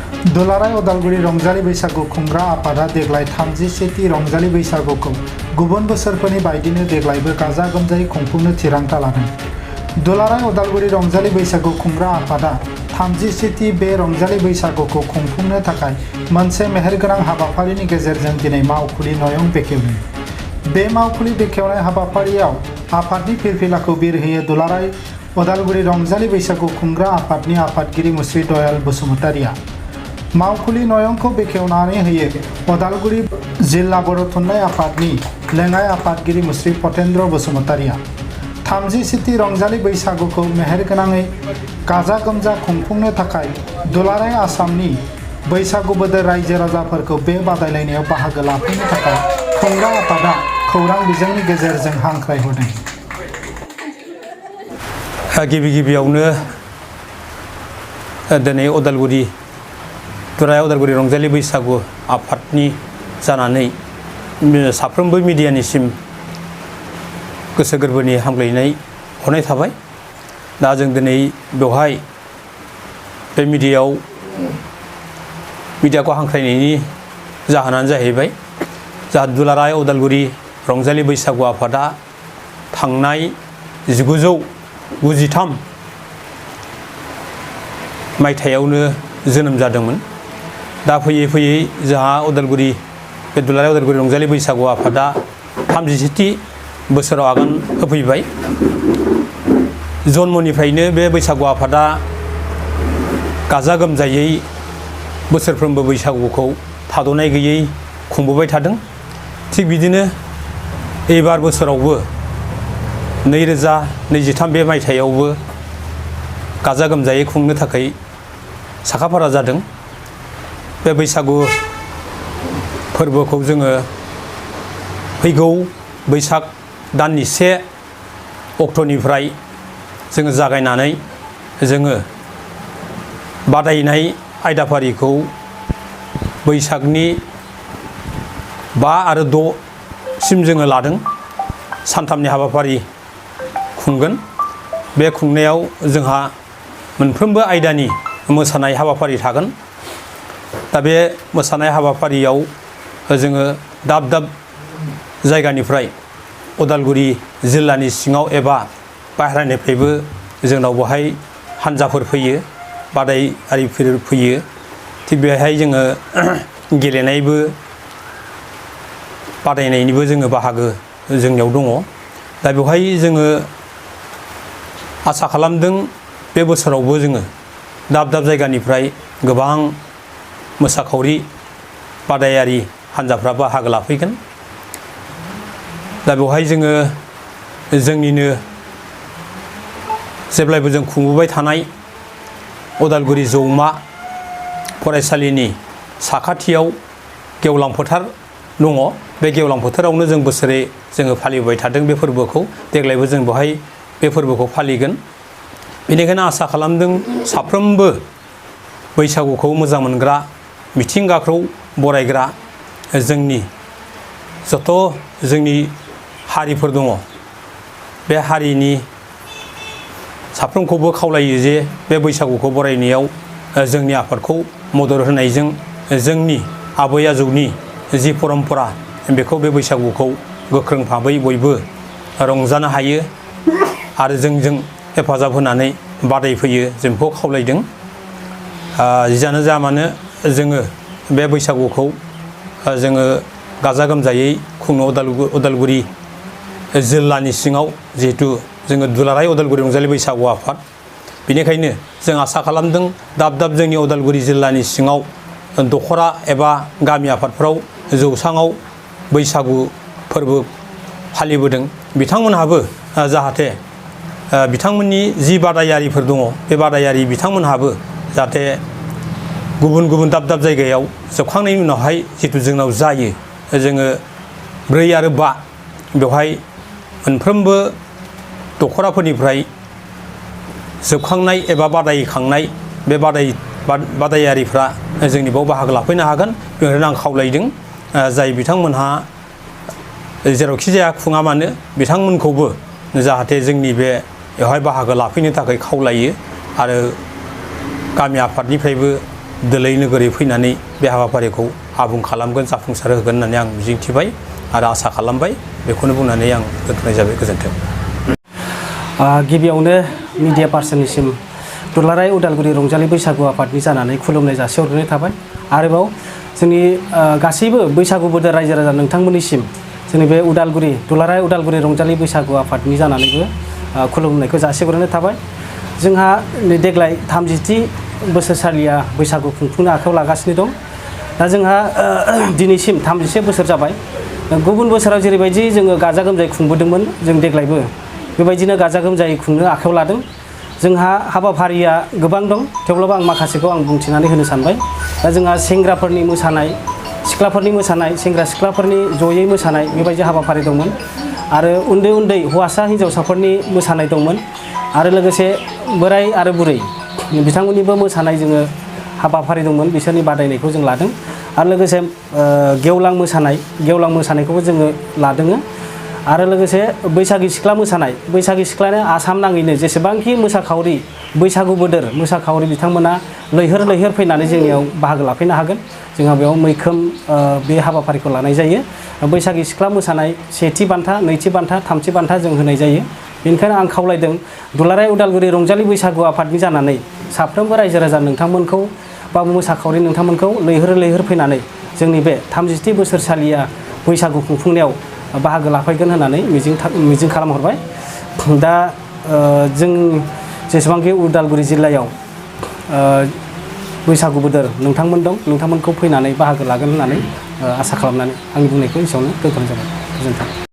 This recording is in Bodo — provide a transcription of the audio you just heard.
दुलाराय उदालगुरि रंजालि बैसागु खुंग्रा आफादा देग्लाय 37थि रंजालि बैसागुखौ गुबुन बोसोरफोरनि बायदिनो देग्लायबो गाजा गोमजायै खुंफुंनो थिरांथा लादों। दुलाराय उदालगुरि रंजालि बैसागु खुंग्रा आफादा 37थि बे रंजालि बैसागुखौ खुंफुंनो थाखाय मोनसे मेहेरगोनां हाबाफारिनि गेजेरजों दिनै मावखुलि नयं बेखेवदों। बे मावखुलि बेखेवनाय हाबाफारियाव आफादनि फिरफिलाखौ बिरहोयो दुलाराय उदालगुरि रंजालि बैसागु खुंग्रा आफादनि आफादगिरि मुस्रि दयाल बसुमतारिया। मावखुलि नयंखौ बेखेवनानै होयो उदालगुरि जिल्ला बर' थुनलाइ आफादनि लेङाइ आफादगिरि मुस्रि पतेन्द्र बसुमतारिया। 37थि रंजालि बैसागुखौ मेहेरगोनाङै गाजा गोमजा खुंफुंनो थाखाय दुलाराय आसामनि बैसागु बोदोर रायजो राजाफोरखौ बे बादायलायनायाव बाहागो लाफैनो थाखाय खुंग्रा आफादा खौरां बिजोंनि गेजेरजों हांख्रायहरदों। गिबियावनो दिनै दुलाराय उदालगुरि रंजालि बैसागु आफादनि जानानै साफ्रोमबो मिडियानिसिम गोसो गोरबोनि हामग्लायनाय हरनाय थाबाय। दा जों दिनै बेवहाय बे मिडियाखौ हांख्रायनायनि जाहोनानो जाहैबाय जा दुलाराय उदालगुरि रंजालि बैसागु आफादा थांनाय 1993 मायथाइयावनो जोनोम जादोंमोन। दा फैयै फैयै जोंहा बे दुलाराय उदालगुरि रंजालि बैसागु आफादा 37थि बोसोराव आगान होफैबाय। जन्मनिफ्रायनो बे बैसागु आफादा गाजा गोमजायै बोसोरफ्रोमबो बैसागुखौ थाद'नाय गैयै खुंबोबाय थादों। थिग बिदिनो एबार बोसोरावबो 2023 बे मायथाइयावबो गाजा गोमजायै खुंनो थाखाय साखाफारा जादों। बे बैसागु फोरबोखौ जोङो फैगौ बैसाग दाननि 1 अक्ट'निफ्राय जोङो जागायनानै जोङो बादायनाय आयदाफारिखौ बैसागनि 5 आरो 6 सिम जोङो लादों। सानथामनि हाबाफारि खुंगोन। बे खुंनायाव जोंहा मोनफ्रोमबो आयदानि मोसानाय हाबाफारि थागोन। दा बे मोसानाय हाबाफारियाव जोङो दाब दाब जायगानिफ्राय उदालगुरि जिल्लानि सिङाव एबा बाहेरानिफ्रायबो जोंनाव बेवहाय हान्जाफोर फैयो, बादायारिफोर फैयो। थिग बेहाय जोङो गेलेनायबो बादायनायनिबो जोङो बाहागो जोंनियाव दङ। दा बेवहाय जोङो आसा खालामदों बे बोसोरावबो जोङो दाब दाब जायगानिफ्राय गोबां मोसाखावरि बादायारि हान्जाफ्रा बाहागो लाफैगोन। दा बेवहाय जोङो जोंनिनो जेब्लायबो जों खुंबोबाय थानाय उदालगुरि जौमा फरायसालिनि साखाथियाव गेवलां फोथार दङ। बे गेवलां फोथारावनो जों बोसोरै जोङो फालिबाय थादों बे फोरबोखौ। देग्लायबो जों बेवहाय बे फोरबोखौ फालिगोन। बेनिखायनो आसा खालामदों साफ्रोमबो बैसागुखौ मोजां मोनग्रा, मिथिंगाखौ बरायग्रा जोंनि हारिफोर दङ, बे हारिनि साफ्रोमखौबो खावलायो जे बे बैसागुखौ बरायनायाव जोंनि आफादखौ मदद होनायजों जोंनि आबै आजौनि जि परम्परा बेखौ बे बैसागुखौ गोख्रों भाबै बयबो रंजानो हायो आरो जोंजों हेफाजाब होनानै बादायफैयो जों बेखौ खावलायदों। जियानो जा मानो जोङो बे बैसागुखौ जोङो गाजा गोमजायै खुंनो उदालगुरि जिल्लानि सिङाव जिहेतु जोङो दुलाराय उदालगुरि रंजालि बैसागु आफाद, बेनिखायनो जों आसा खालामदों दाब दाब जोंनि उदालगुरि जिल्लानि सिङाव दखरा एबा गामि आफादफ्राव जौसाङाव बैसागु फोरबो फालिबोदों बिथांमोनहाबो जाहाथे बिथांमोननि जि बादायारिफोर दङ बे बादायारि बिथांमोनहाबो जाहाथे गुबुन गुबुन दाब दाब जायगायाव जोबखांनायनि उनावहाय जितु जोंनाव जायो जोङो 4 आरो 5 बेवहाय मोनफ्रोमबो दखराफोरनिफ्राय जोबखांनाय एबा बादायखांनाय बे बादायारिफ्रा जोंनि बेयाव बाहागो लाफैनो हागोन। बेनिखायनो आं खावलायदों जाय बिथांमोनहा जेरावखि जाया खुङा मानो बिथांमोनखौबो जाहाथे जोंनि बेवहाय बाहागो लाफैनो थाखाय खावलायो। आरो गामि आफादनिफ्रायबो दोलै नोगोरै फैनानै बे हाबाफारिखौ आबुं खालामगोन, जाफुंसार होगोन होननानै आं मिजिंथिबाय आरो आसा खालामबाय। बेखौनो बुंनानै आं दोनथ'नाय जाबाय। गोजोन्थों। गिबियावनो मिडिया पार्सननिसिम दुलाराय उदालगुरि रंजालि बैसागु आफादनि जानानै खुलुमनाय जासिहरनाय थाबाय। आरोबाव जोंनि गासैबो बैसागु बोदोर रायजो राजा नोंथांमोननिसिम जोंनि बे दुलाराय उदालगुरि रंजालि बैसागु आफादनि जानानैबो खुलुमनायखौ जासिहरनाय थाबाय। जोंहा देग्लाय 30थि बोसोरसालिया बैसागु खुंफुंनो आखायाव लागासिनो दं। दा जोंहा दिनैसिम 31 बोसोर जाबाय। गुबुन बोसोराव जेरैबायदि जोङो गाजा गोमजायै खुंबोदोंमोन, जों देग्लायबो बेबायदिनो गाजा गोमजायै खुंनो आखायाव लादों। जोंहा हाबाफारिया गोबां दं, थेवब्लाबो आं माखासेखौ बुंथिनानै होनो सानबाय। दा जोंहा सेंग्राफोरनि मोसानाय, सिख्लाफोरनि मोसानाय, सेंग्रा सिख्लाफोरनि जयै मोसानाय बेबायदि हाबाफारि दंमोन। आरो उन्दै उन्दै हौवासा हिन्जावसाफोरनि मोसानाय दंमोन। आरो लोगोसे बोराय आरो बुरै बिथांमोननिबो मोसानाय जोङो हाबाफारि दंमोन, बिसोरनि बादायनायखौ जों लादों। आरो लोगोसे गेवलां मोसानायखौबो जोङो लादों। आरो लोगोसे बैसागि सिख्ला मोसानाय, बैसागि सिख्लानो आसाम नाङैनो जेसेबांखि मोसाखावरि बैसागु बोदोर मोसाखावरि बिथांमोना लैहोर लैहोर फैनानै जोंनियाव बाहागो लाफैनो हागोन। जोंहा बेयाव मैखोम बे हाबाफारिखौ लानाय जायो। बैसागि सिख्ला मोसानाय सेथि बान्था, नैथि बान्था, थामथि बान्था जों होनाय जायो। बेनिखायनो आं खावलायदों दुलाराय उदालगुरि रंजालि बैसागु आफादनि जानानै साफ्रोमबो रायजो राजा नोंथांमोनखौ बा मोसाखावरि नोंथांमोनखौ लैहोर लैहोर फैनानै जोंनि बे 30थि बोसोरसालिया बैसागु खुंफुंनायाव बाहागो लाफैगोन होननानै मिजिं खालामहरबाय। दा जों जेसेबांखि उदालगुरि जिल्लायाव बैसागु बोदोर नोंथांमोन दं, नोंथांमोनखौ फैनानै बाहागो लागोन होननानै आसा खालामनानै आंनि बुंनायखौ एसेयावनो दोनथ'नाय जाबाय। गोजोन्थों।